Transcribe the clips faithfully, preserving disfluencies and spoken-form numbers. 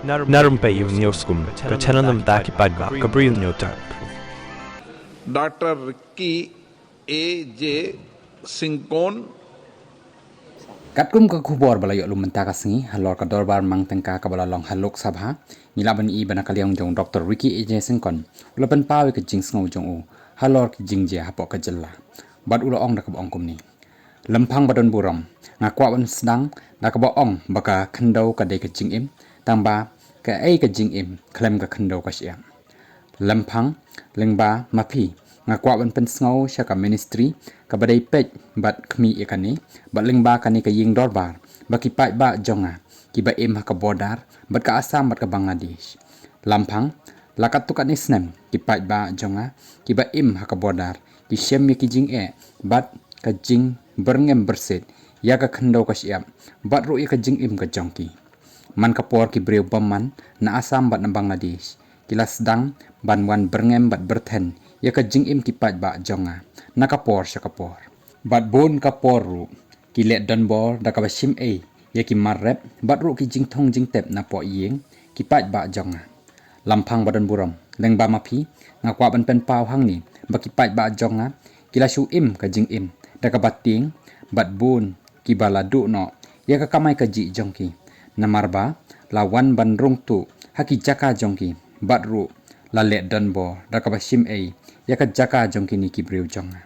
Narum pei ïa u news kum ka channel nam da ki paidbah ka Bri u New Term. Doctor Ricky A J Syngkon. Katkum ka khubor ba la ïoh lum mynta ka sngi halor ka dorbar mang tyngka kaba la long ha Lok Sabha, ngi lah ban i ba na ka liang jong Doctor Ricky A J Syngkon u la pynpaw ïa ka jingsngew jong u halor ki jingjia hapoh ka jylla. Bad u la ong da kaba ong kumne. Lymphang ba don burom, nga kwah ban sdang da kaba ong ba ka khyndew ka dei ka jingim, tang ba kaei ka jingim khlem ka khyndew ka shyiap. Lymphang lyngba ma phi, nga kwah ban pynsngew sha ka ministry kaba dei peit bad khmih ïa kane, bad lyngba kane ka ïing dorbar ba ki paidbah jong nga kiba im ha ka border bad ka Assam bad ka Bangladesh. Lymphang la katto katne snem ki paidbah jong nga kiba im ha ka border ki shem ïa ki jingeh bad ka jingbyrngem byrsit ïa ka khyndew ka shyiap bad ruh ïa ka jingim ka jong ki. Man ka por ki briew bymman na Assam bad na Bangladesh ki la sdang ban wan byrngem bad byrthen ïa ka jingim ki paidbah jong nga na ka por sha ka por. Bad bun ka por ruh ki leh donbor da kaba shim ei ïa ki mar rep bad ruh ki jingthung jingtep na poh ïing ki paidbah jong nga. Lymphang ba don burom, lyngba ma phi, nga kwah ban pynpaw hangne ba ki paidbah jong nga ki la shu im ka jingim da kaba tieng bad bun kiba la duh noh ïa ka kamai kajih jong ki. Namar ba la wan ban rung tuh ha ki jaka jong ki bad ruh la leh donbor da kaba shim ei ïa ka jaka jong kine ki briew jong nga.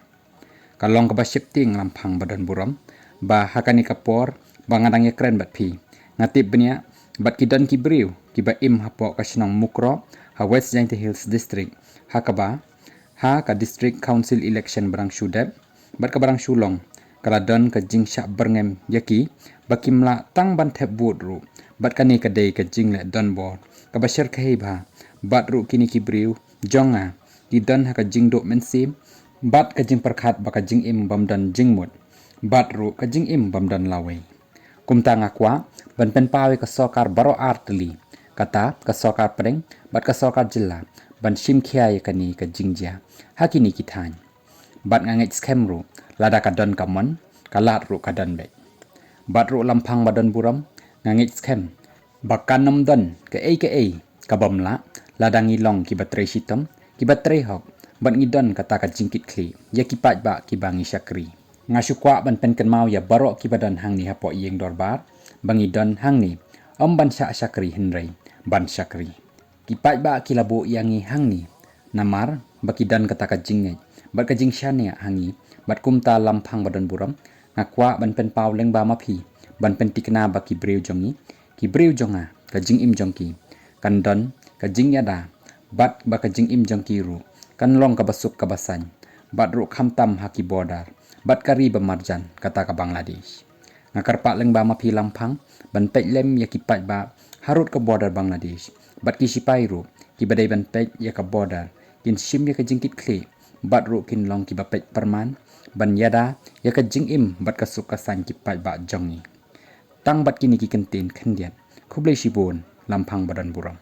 Ka long kaba sheptieng lymphang ba don burom ba ha kane ka por ba nga dang ïakren bad phi, nga tip bniah bad ki don ki briew kiba im hapoh ka shnong Mukroh ha West Jaintia Hills District, ha kaba ha ka District Council election ba dang shu dep bad kaba dang shu long, ka la don ka jingshah byrngem ïa ki ba kim lah tang ban thep vote ruh. Bad kane ka dei ka jingleh donbor kaba shyrkhei bha bad ruh kine ki briew jong nga ki don ha ka jingduh mynsiem bad ka jingpyrkhat ba ka jingim bym don jingmut bad ruh ka jingim bym don lawei. Kumta nga kwah ban pynpaw ïa ka sorkar baroh ar tylli, kata ka sorkar pdeng bad ka sorkar jylla, ban shim khia ïa kane ka jingjia ha kine ki thaiñ. Bad nga ngeit skhem ruh, lada ka don ka mon, ka lad ruh ka don beit. Bad ruh lymphang ba don burom, nga ngeit skhem ba kan ym don kaei kaei ka bym lah lada ngi long kiba trei shitom, kiba trei hok, bad ngi don kata ka jingkitkhlieh ïa ki paidbah kiba ngi shakri. Nga shu kwah ban pynkynmaw ïa baroh kiba don hangne hapoh ïing dorbar ba ngi don hangne ym ban shah shakri hynrei ban shakri. Ki paidbah ki la buh ïa ngi hangne namar ba ki don kata ka jingngeit bad ka jingshaniah ha ngi. Bad kumta lymphang ba don burom, nga kwah ban pynpaw lyngba ma phi ban pynthikna ba ki briew jong ngi, ki briew jong nga, ka jingim jong ki kan don ka jingïada bad ba ka jingim jong ki ruh kan long kaba suk kaba saiñ, bad ruh khamtam ha ki border bad ka ri ba marjan, kata ka Bangladesh. Nga kyrpad lyngba ma phi lymphang ban peit lem ïa ki paidbah harud ka border Bangladesh, bad ki shipai ruh kiba dei ban peit ïa ka border kin shim ïa ka jingkitkhlieh bad ruh kin long kiba peit pyrman ban ïada ïa ka jingim bad ka suk ka saiñ ki paidbah jong ngi. Tang bad kine ki kyntien khyndiat, khublei shibun, lymphang ba don burom.